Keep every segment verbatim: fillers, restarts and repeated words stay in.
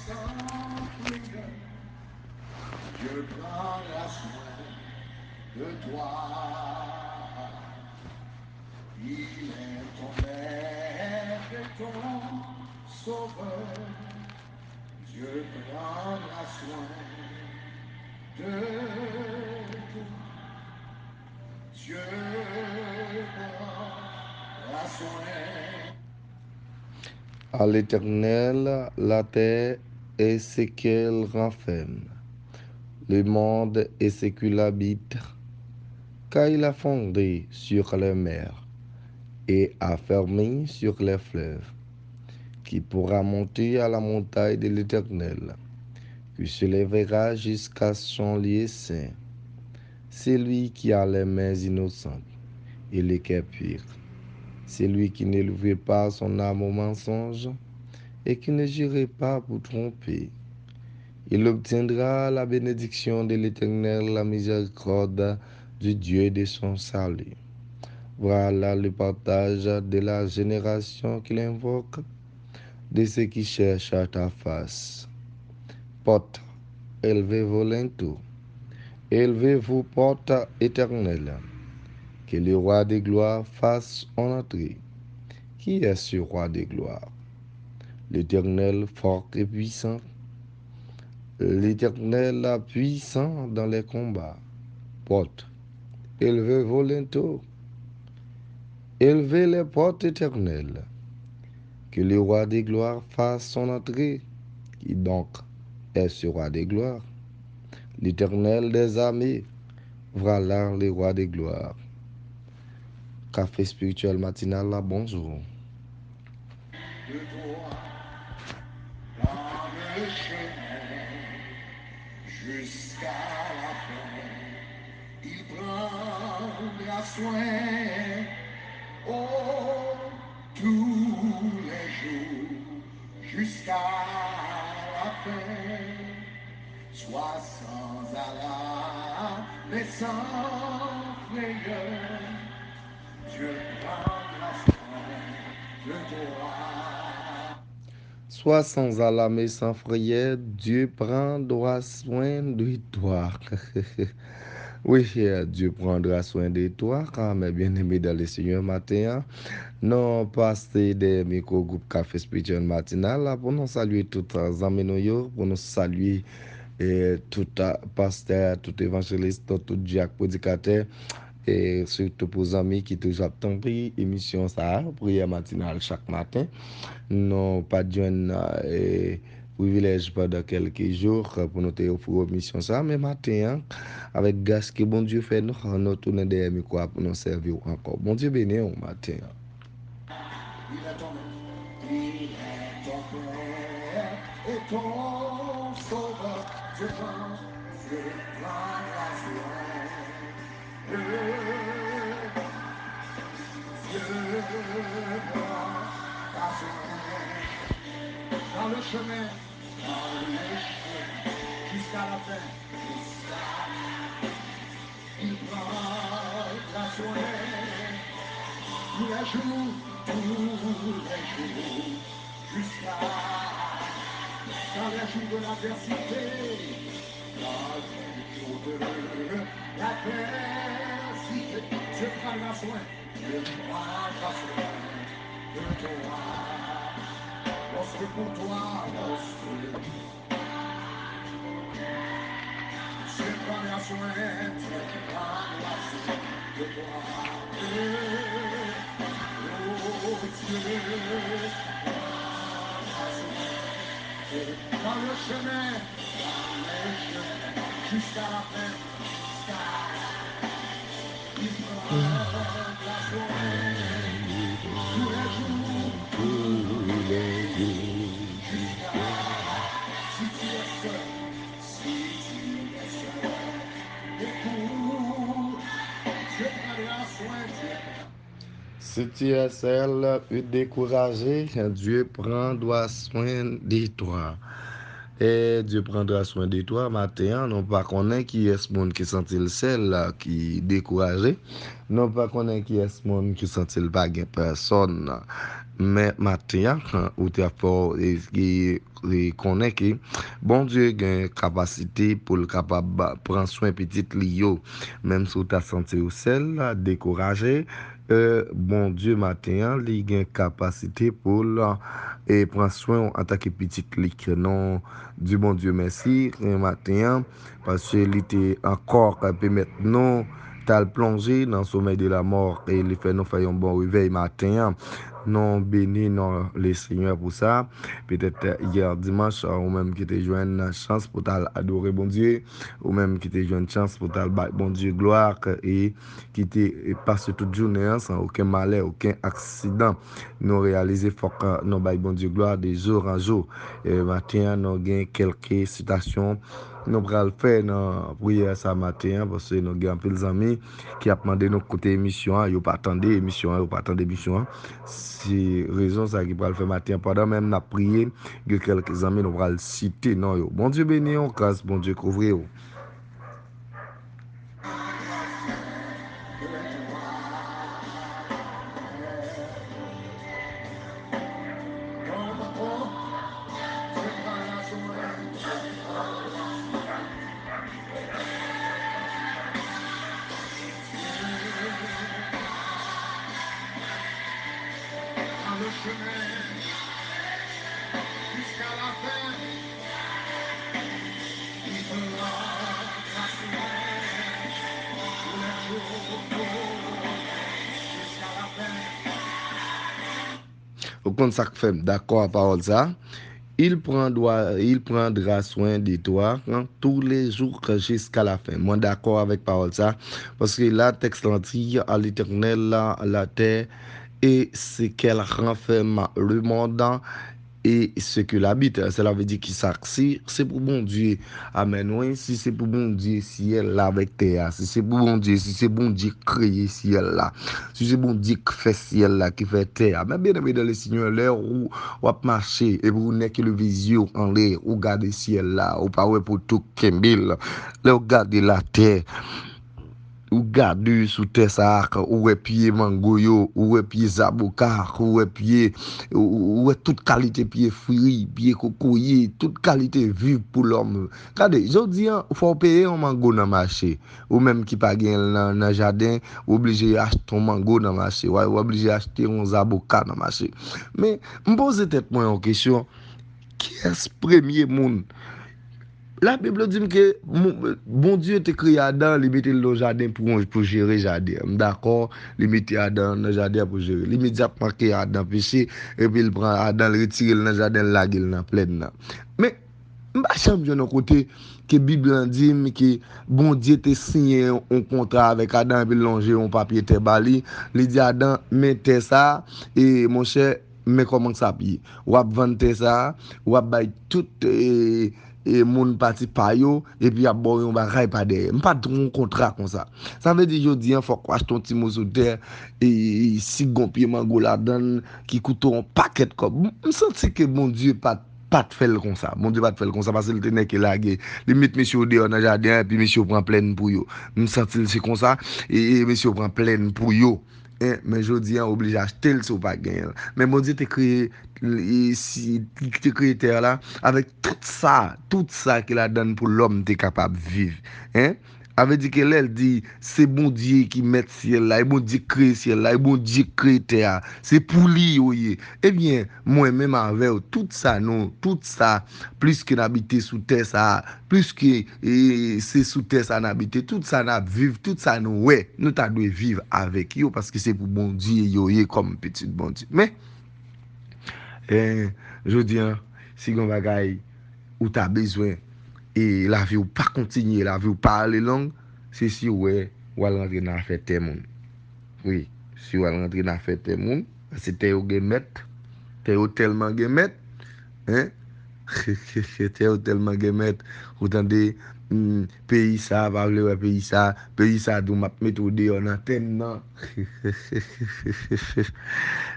Dieu prendra soin de toi. Il est ton maître et ton sauveur. Dieu prendra soin de toi. Dieu prendra soin. À l'Éternel la terre et ce qu'elle renferme, le monde et ce qu'il habite, car il a fondé sur les mers et a fermé sur les fleuves. Qui pourra monter à la montagne de l'Éternel, qui s'élèvera jusqu'à son lieu saint? Celui qui a les mains innocentes et le cœur pur, celui qui n'élevait pas son âme au mensonge et qui ne jurait pas pour tromper. Il obtiendra la bénédiction de l'Éternel, la miséricorde du Dieu de son salut. Voilà le partage de la génération qui l'invoque, de ceux qui cherchent ta face. Porte, élevez-vous lento, élevez-vous, porte éternelle, que le roi de gloire fasse son entrée. Qui est ce roi de gloire? L'Éternel fort et puissant, l'Éternel puissant dans les combats. Porte, élevez-vous lento, élevez les portes éternelles. Que le roi de gloire fasse son entrée. Qui donc est ce roi de gloire? L'Éternel des armées, voilà le roi de gloire. Café spirituel matinal la, bonjour. Jusqu'à la fin, il prendra soin, oh, tous les jours, jusqu'à la fin. Sois sans alarme et sans frayeur, Dieu prendra soin de toi. Sois sans alarme et sans frayeur, Dieu prendra soin de toi. Wi, Dieu prendra soin de toi, mes bien-aimés dans le Seigneur, maten an. Nou pase dèyè mikwo gwoup Café Spirituel Matinal la pou nou salye tout zanmi nou yo, pou nou salye eh, tout pastè, tout evanjelis, tout, tout dyak, predikatè, e sitou pou zanmi ki toujou ap tann emisyon sa a, priyè matinal chak maten. Nou pa t jwenn eh, privilèj pandan kèlke jou pou nou te ofri w emisyon sa a, men maten an, avèk gras ke Bondye fè nou, nou tounen dèyè mikwo a pou nou sèvi w ankò. Bondye beni w maten an. Il est ton maître, il est ton père et ton sauveur. Dieu prend, Dieu prendra soin. Dieu prendra soin. Dans le chemin, dans le chemin, jusqu'à la fin, jusqu'à la fin. Il prendra soin tous les jours, tous les jours, jusqu'à dans les jours de l'adversité, dans les jours de l'adversité. Dieu prendra soin, Dieu prendra soin de toi. Lorsque pour toi, lorsque Dieu prendra soin, Dieu prendra soin de toi. Oh, Dieu prendra soin de toi. Dans le chemin, dans le chemin, jusqu'à la fin, jusqu'à la fin. Il prendra soin tous les jours, tous les jours, jusqu'à si tu es seul, si tu es seul, écoute, Dieu prendra soin, Dieu. Si tu es seul ou dekouraje, Dieu prendra soin de toi. E Dieu prendra soin de toi, maten an, nou pa konnen kiyès moun ki santi l sèl, ki dekouraje. Nou pa konnen kiyès moun ki santi l pa gen pèsòn. Men maten an, ou te ap fè w, e, e, e konnen ke Bondye gen kapasite pou l kapab pran swen pitit li yo. Menm si w ta santi w sèl, dekouraje, e, Bondye maten an, li gen kapasite pou l, e, pran swen w antanke pitit li. Ke non di Bondye mèsi, e, maten an, paske li te ankò pèmèt nou t al plonje nan somèy de lanmò, e li fè nou fè yon bon revèy maten an. Nou beni non Lesenyè pou sa. Petèt yè dimanch, ou menm ki te jwenn chans pou t al adore Bondye, ou menm ki te jwenn chans pou t al bay Bondye glwa, e ki te pase tout jounen an san okenn malè, okenn aksidan. Nou reyalize fòk nou bay Bondye glwa de jou an jou. E maten an, nou gen kèlke sitasyon nou pral fè nan priyè sa maten an, paske nou gen anpil zanmi ki ap mande nou koute emisyon an, yo pa tande emisyon an, yo pa tande emisyon an. Se rezon sa ki pral fè maten an, pandan menm n ap priye, gen kèlke zanmi nou pral site non yo. Bondye beni w, gras Bondye kouvri w. Ou konn sa k fè m dakò a pawòl sa? Il prendra, il prendra soin de toi, hein, tous les jours jusqu'à la fin. Mwen dakò avèk pawòl sa, paske la, tèks lan di, à l'Éternel la, la terre et ce qu'elle renferme, le monde et ce qu'il habite. Sela vle di ki sa? Si se pou Bondye, amèn, wi, si se pou Bondye, syèl la avèk tè a, si se pou Bondye, si se Bondye k kreye syèl la, si se Bondye k fè syèl la, ki fè tè a. Men byeneme dan le Senyè, lè ou w ap mache, epi ou nèk leve zye w anlè, ou gade syèl la, ou pa wè poto k kenbe l. Lè w gade latè, ou gade sou tè sa a, ou wè pye mango yo, ou wè pye zaboka, ou wè pye, ou, ou wè tout kalite pye fwi, pye kokoye, tout kalite viv pou lòm. Gade, jodi an, fò w peye yon mango nan mache. Ou menm ki pa gen l nan, nan jaden, ou oblije achte yon mango nan mache. W, w oblije achte yon zaboka nan mache. Men, m poze tèt mwen yon kesyon. Kiyès premye moun? Labib di m ke Bondye te kreye Adan, li mete l nan jaden pou, pou jere jaden an. M dakò, li mete Adan nan jaden an pou jere l. Imedyatman ke Adan peche, epi l pran Adan, l retire l nan jaden, l lage l nan plèn nan. Men, m pa janm jwenn yon kote ke Bib lan di m ke Bondye te siyen yon kontra avèk Adan, epi l lonje yon papye tè ba li. Li di Adan, men tè sa a, e monchè, men kòman sa ap ye. W ap vann tè sa a, w ap bay tout, e, e, moun pati pa yo, epi y ap ba w yon bagay pa dèyè. M pa t yon kontra konsa. Sa vle di jodi an, fòk w achte yon ti moso tè, e, e, si gon pye mango ladan l, ki koute w yon pakèt kòb. M, m santi ke Bondye pa t, pa t fè l konsa. Bondye pa t fè l konsa, paske l te nèk e lage. Li met mesye yo deyò nan jaden an, epi mesye yo pran plèn pou yo. M santi l se konsa, e, e mesye yo pran plèn pou yo. En, men jodi an, oblije achte l si w pa genyen l. Men Bondye te kreye, e, si, te kreye tè a la avèk tout sa, tout sa ki ladan l pou lòm te kapab viv. En? Sa vle di ke lè l di, se Bondye ki mèt syèl la, e Bondye k kreye syèl la, e Bondye k kreye tè a, se pou li yo ye. Ebyen, mwen menm avè w, tout sa nou, tout sa, pliske n abite sou tè sa a, pliske, e, se sou tè sa a n abite, tout sa n ap viv, tout sa nou wè, nou ta dwe viv avèk yo, paske se pou Bondye yo ye kòm pitit Bondye. Men, e, jodi an, si gen bagay ou ta bezwen, e lavi w pa kontinye, lavi w pa ale long, se si w wè w al rantre nan afè tè moun. Wi, si w al rantre nan afè tè moun, paske tè yo gen mèt, tè yo tèlman gen mèt, en, tè yo tèlman gen mèt, ou tande, Hmm, peyi sa, pa vle wè peyi sa, peyi sa di w m ap mete w deyò nan tè m nan.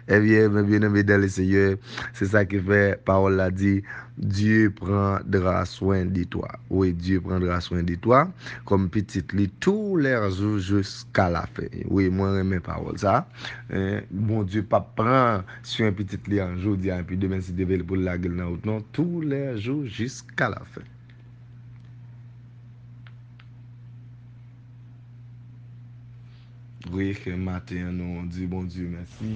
Ebyen, mes bien-aimés dans le Seigneur, se sa ki fè pawòl la di, Dieu prendra soin de toi. Wi, Dieu prendra soin de toi, comme pitit li tous les jours jusqu'à la fin. Wi, mwen renmen pawòl sa. Eh, Bondye p ap pran swen pitit li an jodi a, epi demen si Dye vle pou l lage l nan wout non, tous les jours jusqu'à la fin. Wi, ke maten an nou di Bondye mèsi.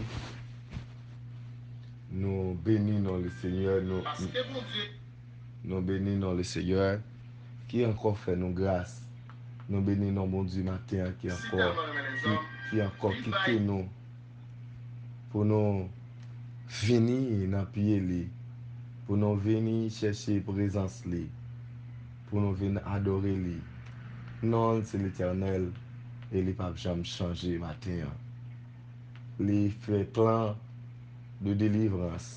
Nou beni non le Seigneur, nou, nou beni non le Seigneur ki ankò fè nou gras. Nou beni non Bondye maten an ki ankò, ki, ki ankò kite nou pou nou vini nan pye li, pou nou vini chèche prezans li, pou nou vin adore li. Non l se Letènèl e li p ap janm chanje maten an. Li fè plan de delivrans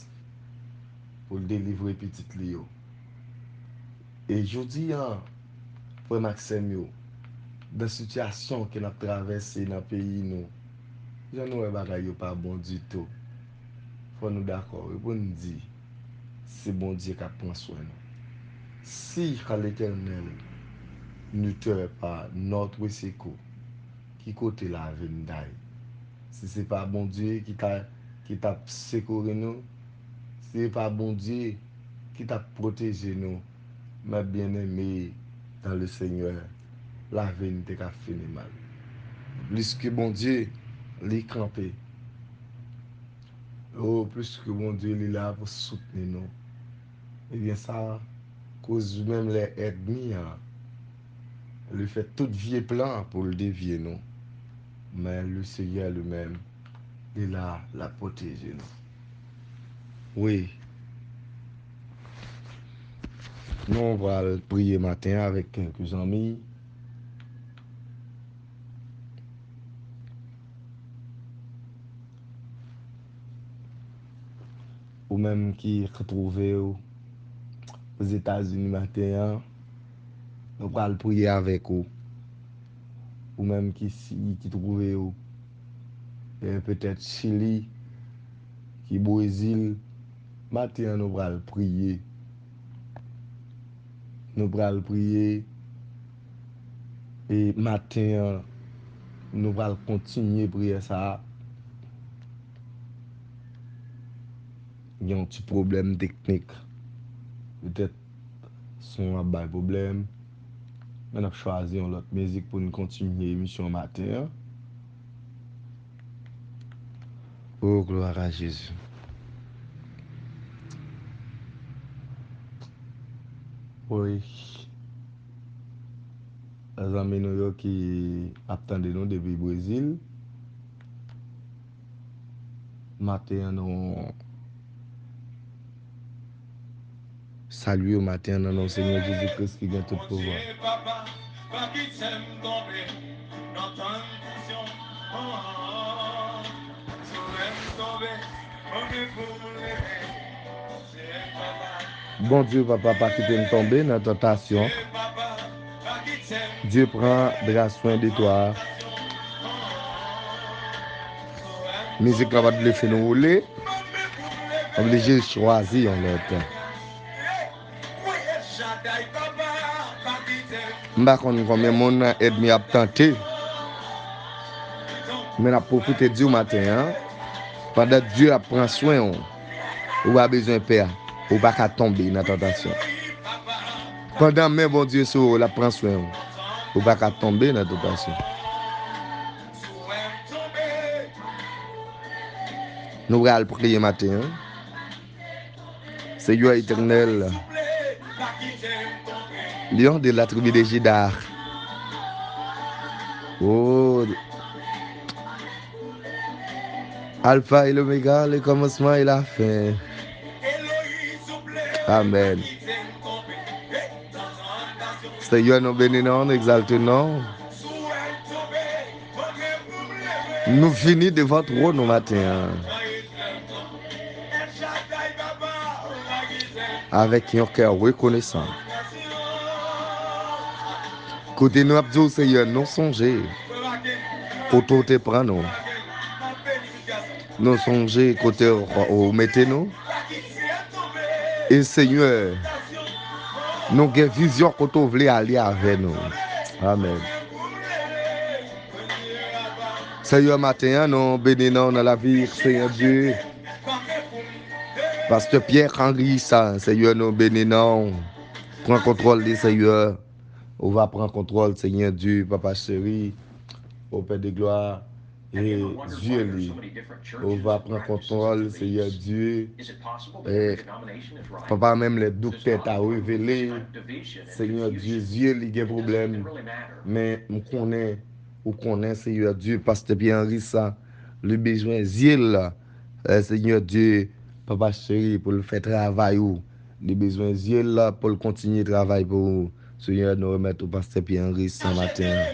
pou l delivre pitit li yo. E jodi a, frè m ak sè m yo, nan sitiyasyon ke n ap travèse nan peyi nou, jan nou wè bagay yo pa bon ditou, fò nou dakò wi pou n di, se Bondye k ap pran swen nou. Si à l'Éternel nous tire pas notre secours, ki kote lavi n ta ye? Si se pa Bondye ki ta, ki t ap sekouri nou, si se pa Bondye ki t ap pwoteje nou, mes bien-aimés dans le Seigneur, lavi n te ka fini mal. Plis ke Bondye, li kanpe. O, plis ke Bondye, li la pou soutni nou. Ebyen, sa koz menm lè ènmi an, li fè tout vye plan pou l devye nou. Men le Seigneur li menm, li la, l ap pwoteje nou. Wi. Nou pral priye maten an avèk kèk zanmi. Ou menm ki twouve w Ozetazini maten an, nou pral priye avèk ou. Ou menm ki si, ki twouve w, eh, petèt Chili, ki Brezil, maten an nou pral priye. Nou pral priye. E maten an, nou pral kontinye priyè sa a. Gen yon ti pwoblèm teknik. Petèt son an ap bay pwoblèm. Men n ap chwazi yon lòt mizik pou n kontinye emisyon maten an. Oh, gloire à Jésus. Wi. Zanmi nou yo ki ap tande nou depi Brezil. Maten an nou salye w maten an nan non Senyè Jezi Kris ki gen tout pouvwa. Bondye, papa, pa kite m tonbe nan tantasyon. Dieu prendra soin de toi. Mizik la pa t vle fè nou woule. Oblije chwazi yon lòt. M pa konn konbyen moun ènmi ap tante. Men n ap pwofite di w maten an, pandan Dye ap pran swen w, ou pa bezwen pè, ou pa ka tonbe nan tantasyon. Pandan men Bondye sou ou, l ap pran swen w, ou pa ka tonbe nan tantasyon. Nou pral priye maten an. Seigneur éternel, lion de la tribu de Juda. Oh, Alpha et l'Oméga, le commencement et la fin. Amen. Seigneur, nou beni non, nou egzalte non. Nou vini devan twòn ou maten an avèk yon kè rekonesan. Kote nou ap di w, Senyè, nou sonje kote w te pran nou. Nou sonje kote w, ou mete nou. E Senyè, nou gen vizyon kote w vle ale avè nou. Amèn. Senyè, maten an, nou beni non w nan lavi, Senyè Dye. Pastè Pierre Henry sa, Senyè, nou beni non w. Pran kontwòl li, Senyè. Ou va pran kontwòl, Senyè Dye, Papa cheri. O Pè de glwa, e zye li. Ou va pran kontwòl, Senyè Dye. E Papa, menm lè doktè ta revele, Senyè Dye, zye li gen pwoblèm. Men m konnen, ou konnen, Senyè Dye, Pastè Pierre Henry sa, li bezwen zye l la. Eh, Senyè Dye, Papa cheri, pou l fè travay ou. Li bezwen zye l la pou l kontinye travay pou ou. Senyè, nou remèt ou Pastè Pierre Henry sa maten an.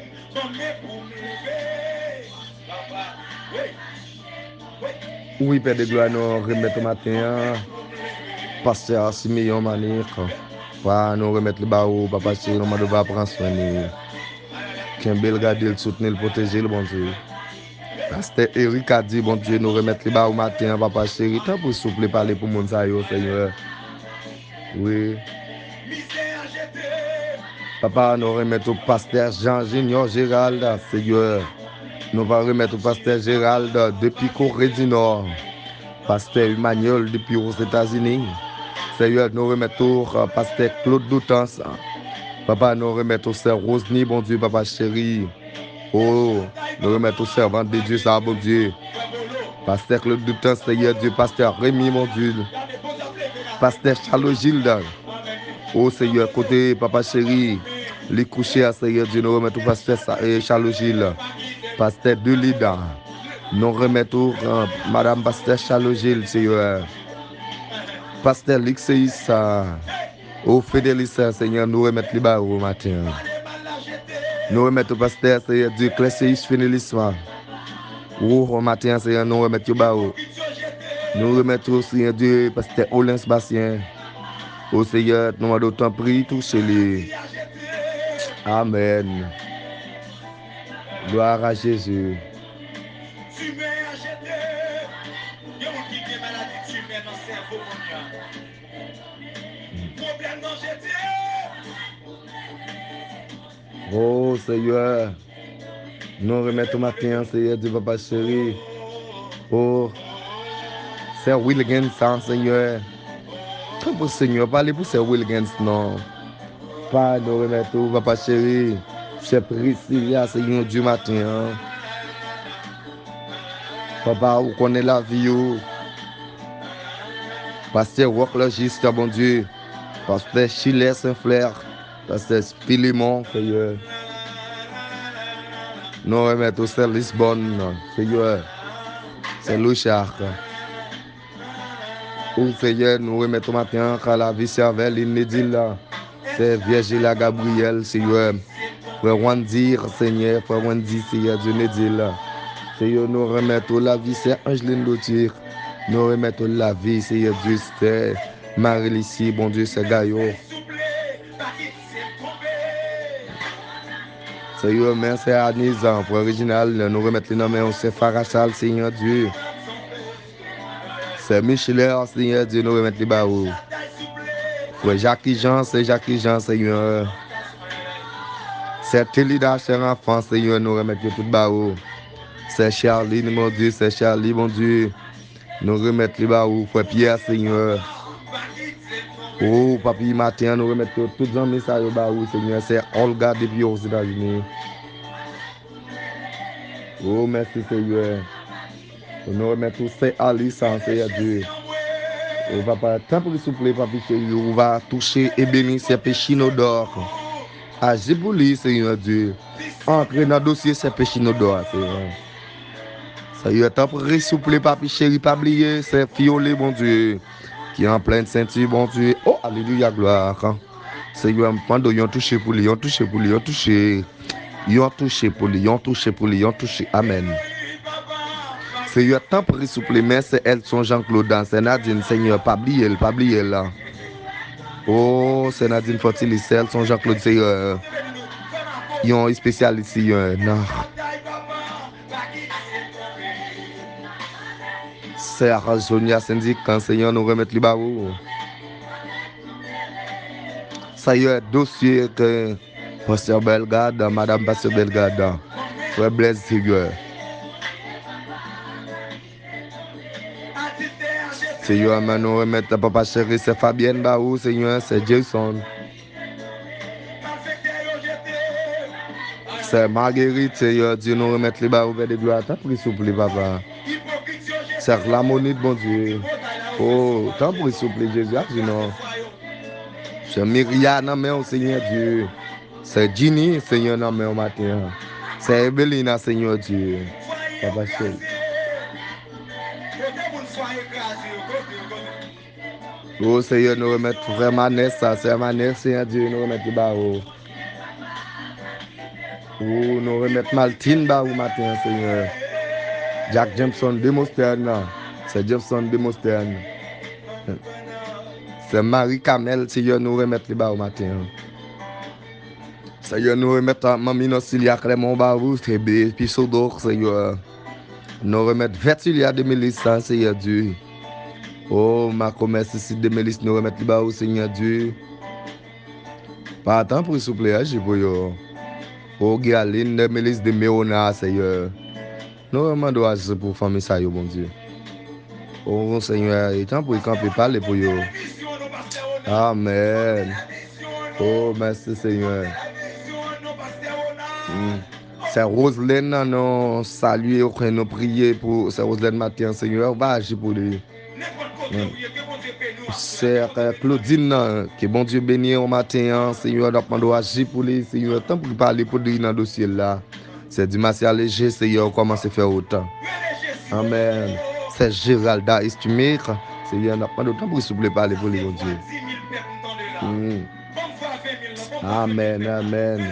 Wi, Pè de glwa, nou remèt ou maten an. Pastè Simeon Manick. Papa, nou remèt li ba ou, Papa cheri, nou mande w va pran swen li. Kenbe l, gade l, soutni l, pwoteje l, Bondye. Pastè Eric a di, Bondye, nou remèt li ba ou maten an, Papa cheri. Tanpri, souple, pale pou moun sa yo, Senyè. Wi. Papa, nou remèt ou Pastè Jean Junior Gérald, Senyè. Nou va remèt ou Pastè Gérald depi Kore di Nò. Pastè Emmanuel depi Ozetazini. Senyè, nou remèt ou, uh, Pastè Claude Doutans. Papa, nou remèt ou Sè Rosny, Bondye, Papa cheri. O, nou remèt ou sèvant de Dye sa, Bondye. Pastè Claude Doutans, Senyè Dye, Pastè Remy, Bondye. Pastè Charles Gilda. O Senyè, kote Papa cheri, li kouche a, Senyè Dye, nou remèt ou Pastè Sa-, eh, Charles Gilles. Pastè Delida. Nou remèt ou, eh, Madanm Pastè Charles Gilles, Senyè. Pastè Likseis, ah, o Fidelis, Senyè, nou remèt li ba ou maten an. Nou remèt ou Pastè, Senyè Dye, Klèseis Fidelis, ah. O maten an, Senyè, nou remèt yo ba ou. Nou remèt ou, Senyè Dye, Pastè Olens Basyen. O Senyè, nou mande w tanpri touche li. Amèn. Glwa a Jezi. Timè a jete. Gen moun ki gen maladi timè nan sèvo kounye a. Pwoblèm nan jete. O Senyè, nou remèt ou maten an, Senyè Dye, Papa cheri. O Sè Wilgens sa, Senyè. Tanpri, Senyè, pale pou Sè Wilgens non. Pa, nou remèt ou, Papa cheri. Sè Priscilla, Senyè Dye, maten an. Papa, ou konnen lavi yo. Pastè Rock Lojis, Bondye. Pastè Chilè Senflè. Pastè Pilemon, Senyè. Nou remèt ou Sè Lisbòn, Senyè. Sè Louchak. O Senyè, nou remèt ou maten an, ka lavi sèvè Lin Nedil la. Sè Virgila Gabriel, Senyè. Frè Wandy, Senyè, frè Wandy, Senyè Dye Nedil la. Senyè, nou remèt ou lavi sè Angeline Lotir. Nou remèt ou lavi, Senyè Dye, sè Marie Lucie, Bondye, sè Gayo. Senyè, men sè Anizan, frè Reginald, nou remèt li nan men ou, sè Farachal, Senyè Dye. Sè Micheler, Senyè Dye, nou remèt li ba ou. Frè Jackie Jean, sè Jackie Jean, Senyè. Sè Telida, sè Ranfan, Senyè, nou remèt yo tout ba ou. Sè Charline, Bondye, sè Charlie, Bondye. Nou remèt li ba ou, frè Pierre, Senyè. O, papi, maten an, nou remèt yo tout zanmi sa yo ba ou, Senyè. Sè Olga depi Ozetazini. O, mèsi, Senyè. Nou remèt ou sè Alisa, Senyè Dye. O, papa, tanpri, souple, papi cheri, ou va touche e beni sè Pechinodò. Aji pou li, Senyè Dye. Antre nan dosye sè Pechinodò a, Senyè. Senyè, tanpri, souple, papi cheri, pa bliye, sè Fiole, Bondye, ki an plen senti, Bondye. O, alelouya, glwa. Senyè, m mande w yon touche pou li, yon touche pou li, yon touche. Yon touche pou li, yon touche pou li, yon touche. Amèn. Senyè, tanpri, souple, men sè Elson Jean Claude, sè Nadine, Senyè, pa bliye l, pa bliye l. O, sè Nadine Fortilis, sè Elson Jean Claude, Senyè. yon espesyalis, Senyè, nan Sè Sonia Sendikan, Senyè, nou remèt li ba ou. Senyè, dosye ke Pastè Bellegarde, madanm Pastè Bellegarde, frè Blaise, Senyè. Senyè, men nou remèt papa cheri, sè Fabienne ba ou, Senyè, sè Jason. Sè Marguerite, Senyè, Dye nou remèt li ba ou, Pè de glwa, tanpri souple, papa. Sè Lamonit, Bondye. O, tanpri souple, Jezi, ak di non. Sè Miria nan men w, Senyè Dye. Sè Jini, Senyè, nan men w maten an. Sè Ebelina, Senyè Dye. Papa cheri. O Senyè, nou remèt frè Manès sa, sè Manès, Senyè Dye, nou remèt li ba ou. O, nou remèt Maltine ba ou maten an, Senyè. Jack Jameson Demostèn nan. Sè Jameson Demostèn. Sè Marie Camel, Senyè, nou remèt li ba ou maten an. Senyè, nou remèt a manmi Nosilia Clermont ba ou, se be-, epi Sodok, Senyè. Nou remèt Vertulia Demelis sa, Senyè Dye. O, Marco Mèsisid Demelis, nou remèt li ba ou, Senyè Dye. Pa tanpri souple, aji pou yo. O, Guerline Demelis de Meona, Senyè. Nou mande w aji pou fanmi sa yo, Bondye. O, Senyè, e tanpri kanpe pale pou yo. Amèn. O, mèsi, Senyè. Mm. Sè Roselèn nan, nou salye w, ke nou priye pou sè Roselèn maten an, Senyè, ou va aji pou li. Mm. Sè, eh, Claudine nan, ke Bondye beni w maten an, Senyè, n ap mande w aji pou li, Senyè, tanpri pale pou li nan dosye l la. Sè Dimasia Leje, Senyè, ou kòmanse fè wout. Amèn. Sè Geralda Estimé, Senyè, n ap mande w tanpri souple pale pou li, Bondye. Mm. Amèn, amèn.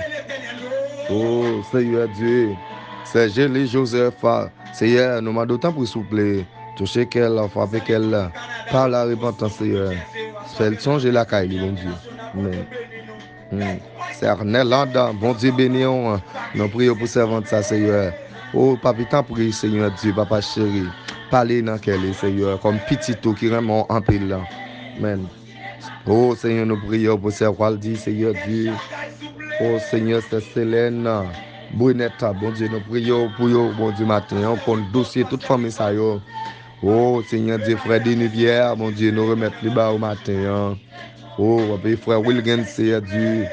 O, Senyè Dye. Sè Geli Joseph, Senyè, nou mande w tanpri souple. Touche kè l, frape kè l. Pa la repantans, Senyè. Fè l sonje lakay li, Bondye. Amèn. Mm. Sè Nèlanda, Bondye beni w. Nou priye w pou sèvant sa, Senyè. O, papi, tanpri, Senyè Dye, papa cheri. Pale nan kè li, Senyè, kòm pitit ou ki renmen w anpil la. Amèn. O, Senyè, nou priye w pou sè Waldy, Senyè Dye. O, Senyè, sè Selèn, Brunette, Bondye, nou priye w pou yo, Bondye, maten an, ou konn dosye tout fanmi sa yo. O, Senyè Dye, frè Denis Pierre, Bondye, nou remèt li ba ou maten an. O, epi frè Wilgens, Senyè Dye.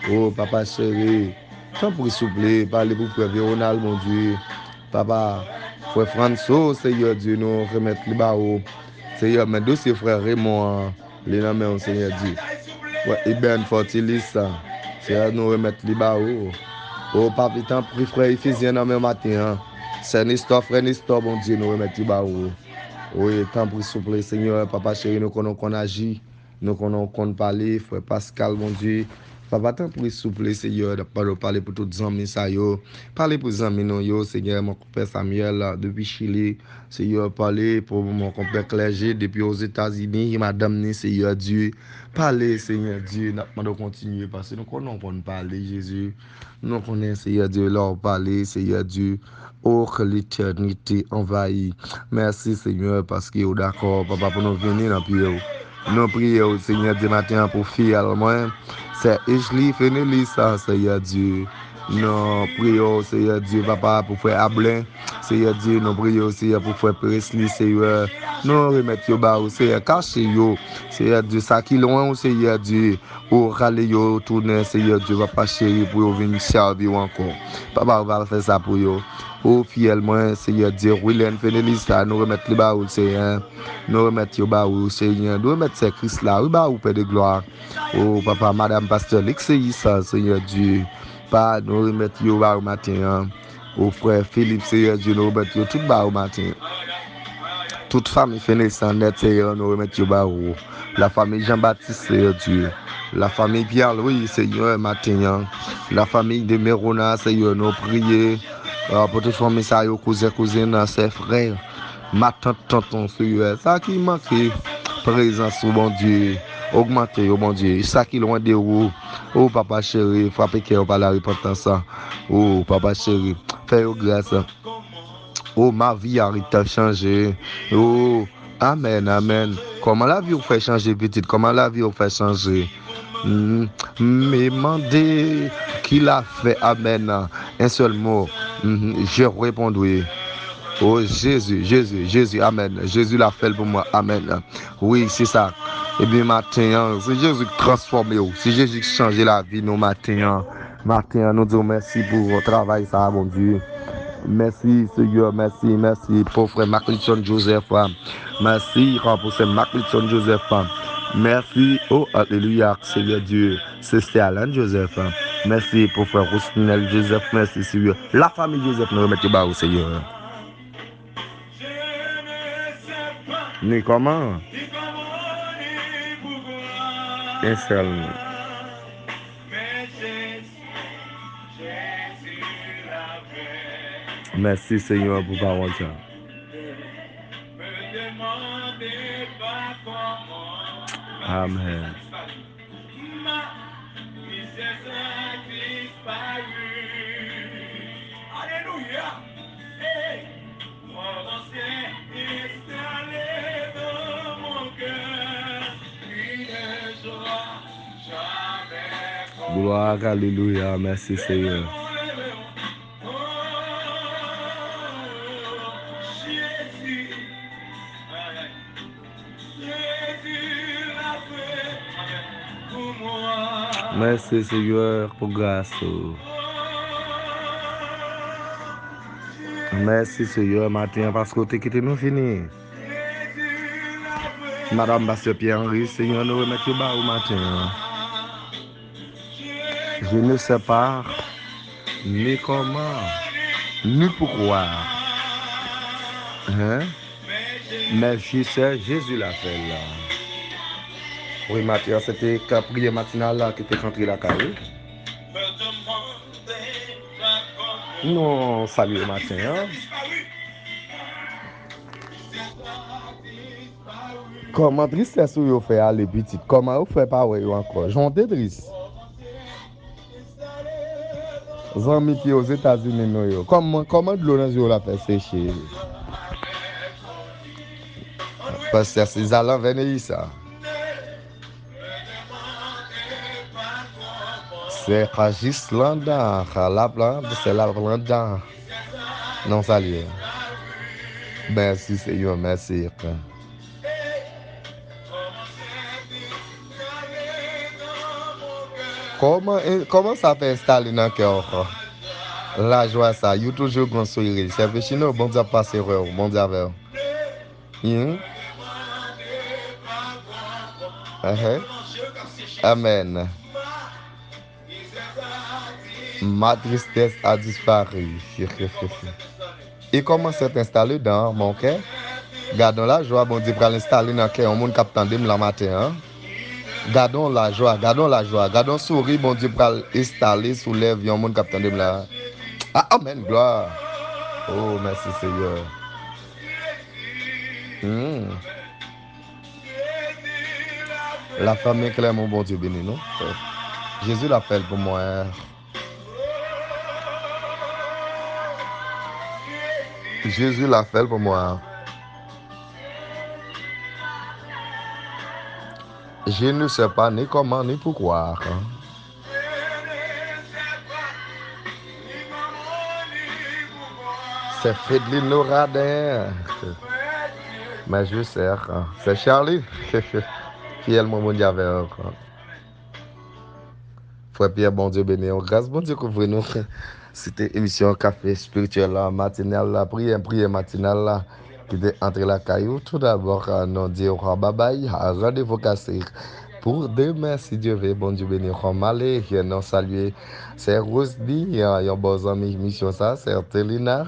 O, papa cheri, tanpri souple, pale pou frè Veronal, Bondye. Papa, frè Franso, Senyè Dye, nou remèt li ba ou. Senyè, men dosye frè Raymond an, li nan men w, Senyè Dye. Frè Iben Fortilis, Senyè, nou remèt li ba ou. O, papi, tanpri, frè Efizyen nan men w maten an. Sè Nestor, frè Nestor, Bondye, nou remèt li ba ou. Wi, tanpri, souple, Senyè, papa cheri, nou konnen w konn aji. Nou konnen w konn pale, frè Pascal, Bondye. Papa, tanpri, souple, Senyè, n ap mande w pale pou tout zanmi sa yo. Pale pou zanmi nou yo, Senyè, mon konpè Samuel, depi Chili. Senyè, pale pou mon konpè Clergé, depi Ozetazini, madanm ni, Senyè Dye. Pale, Senyè Dye, n ap mande w kontinye, paske nou konnen w konn pale, Jezi. Nou konnen, Senyè Dye, lè w pale, Senyè Dye, o, ke letènite anvayi. Mèsi, Senyè, paske w dakò, Papa, pou nou vini nan pye w. Nou priye w, Senyè Dye, maten an pou fiyèl mwen. Sè Ashley Fenelis, Senyè Dye. Nou priye w, Senyè Dye, Papa, pou frè Ablen. Senyè Dye, nou priye w, Senyè, pou frè Presley, Senyè. Nou remèt yo ba ou, Senyè, kache yo. Senyè Dye, sa ki lwen w, Senyè Dye. Ou rale yo tounen, Senyè Dye, Papa cheri, pou yo vin sèvi w ankò. Papa, ou va fè sa pou yo. O fiyèl mwen, Senyè Dye, Wilèn Fenelis la, nou remèt li ba ou, Senyè. Nou remèt yo ba ou, Senyè. Nou remèt sè Kris la, wi, ba ou, Pè de glwa. O, Papa, madanm pastè Lexeis, Senyè Dye. Pa, nou remèt yo ba ou maten an. O frè Filip, Senyè Dye, nou remèt yo tout ba ou maten. Tout fanmi Fenesan nèt, Senyè, nou remèt yo ba ou. Lafanmi Jan Batis, Senyè Dye. Lafanmi Pierre Louis, Senyè, maten an. Lafanmi de Merona, Senyè, nou priye, euh, pou tout fanmi sa yo, kouzen, kouzin, sè, frè, matant, tonton, Senyè. Sa ki manke prezans ou, Bondye. Ogmante yo, Bondye. Sa ki lwen de ou, o Papa cheri, frape kè yo pa larepantans. O Papa cheri, fè yo gras. O ma vie a chanje. O, amèn, amèn. Kòman lavi w fè chanje, pitit? Kòman lavi w fè chanje? Mm, me mande ki l a fè, amèn. Un seul mot. Mhm, je répondrai. O Jezi, Jezi, Jezi, amèn. Jezi l a fè l pou mwen, amèn. Wi, se sa. Ebyen, maten an, se Jezi k transfòme w. Se Jezi k chanje lavi nou maten an. Maten an, nou di w mèsi pou travay sa a, Bondye. Mèsi, Senyè, mèsi, mèsi pou frè Maclitson Joseph. Mèsi pou frè Maclitson Joseph. Mèsi, o, alelouya, Senyè Dye. Se Sterlin Joseph. Mèsi pou frè Rousnel Joseph. Mèsi, Senyè. Lafanmi Joseph, nou remèt yo ba ou, Senyè. Ni kòman? Un seul mot. Mèsi, Senyè, pou pawòl sa. Amèn. Alelouya. Hey. Glwa, alelouya, mèsi Senyè. Mèsi Senyè pou gras ou. Mèsi Senyè, maten an paske w te kite nou vini. Madanm Pastè Pierre Henry, Senyè, nou remèt yo ba ou maten an. Je ne sais pas ni comment, ni pourquoi. Hein? Mais je sais, Jésus l'a fait là. Wi, maten an, se te ka priyè matinal la ki te k antre lakay ou. Nou salye maten an. Kòman tristès ou yo fè ale, pitit? Kòman yo fè pa wè yo ankò? Jan w te tris. Zanmi ki Ozetazini nou yo. Kòman, kòman dlo nan zye w la fè seche? Pastè César Lanverney sa. C'est pas juste là-dedans, la plante, c'est la plante dedans. Non, salye. Mèsi, Senyè, mèsi. Kòman, kòman sa fè enstale nan kè w? Lajwa sa, you toujou gon souri. Sè Pechino, Bondye ap pase wè w, Bondye avè w. Hmm? Ehe. Amèn. Ma tristesse a disparu. E kòman sèt enstale dans mon cœur? Gadon lajwa Bondye pral enstale nan kè yon moun k ap tande m lan maten an. Gadon lajwa, gadon lajwa, gadon souri Bondye pral enstale sou lèv yon moun k ap tande m la. Ah, amèn, glwa. Oh, mèsi Senyè. Hmm. Lafanmi Clermont, Bondye beni nou. Jezi l ap fè l pou mwen. Jezi l ap fè l pou mwen. Je ne sais pas ni comment ni pourquoi. C'est Fedlin Loradin. Mais je sais, c'est Charlie. Fidèl mwen, Bondye avè w. Frè Pierre, Bondye beni w. Gras Bondye kouvri nou. Se te emisyon Kafe Espirityèl la, matinal la, priyè, priyè matinal la ki te antre lakay ou. Tou dabò, nou di w babay, randevou kase pou demen, si Dye ve. Bondye beni w. M ale, nou salye Sè Rosny, yon bon zanmi misyon sa, Sè Telina,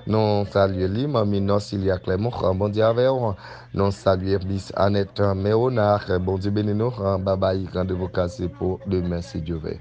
nou salye li, manmi Nòsilya Clermont, Bondye avè w. Nou salye Miss Annette Meronard, Bondye beni nou. Babay, randevou kase pou demen, si Dye ve.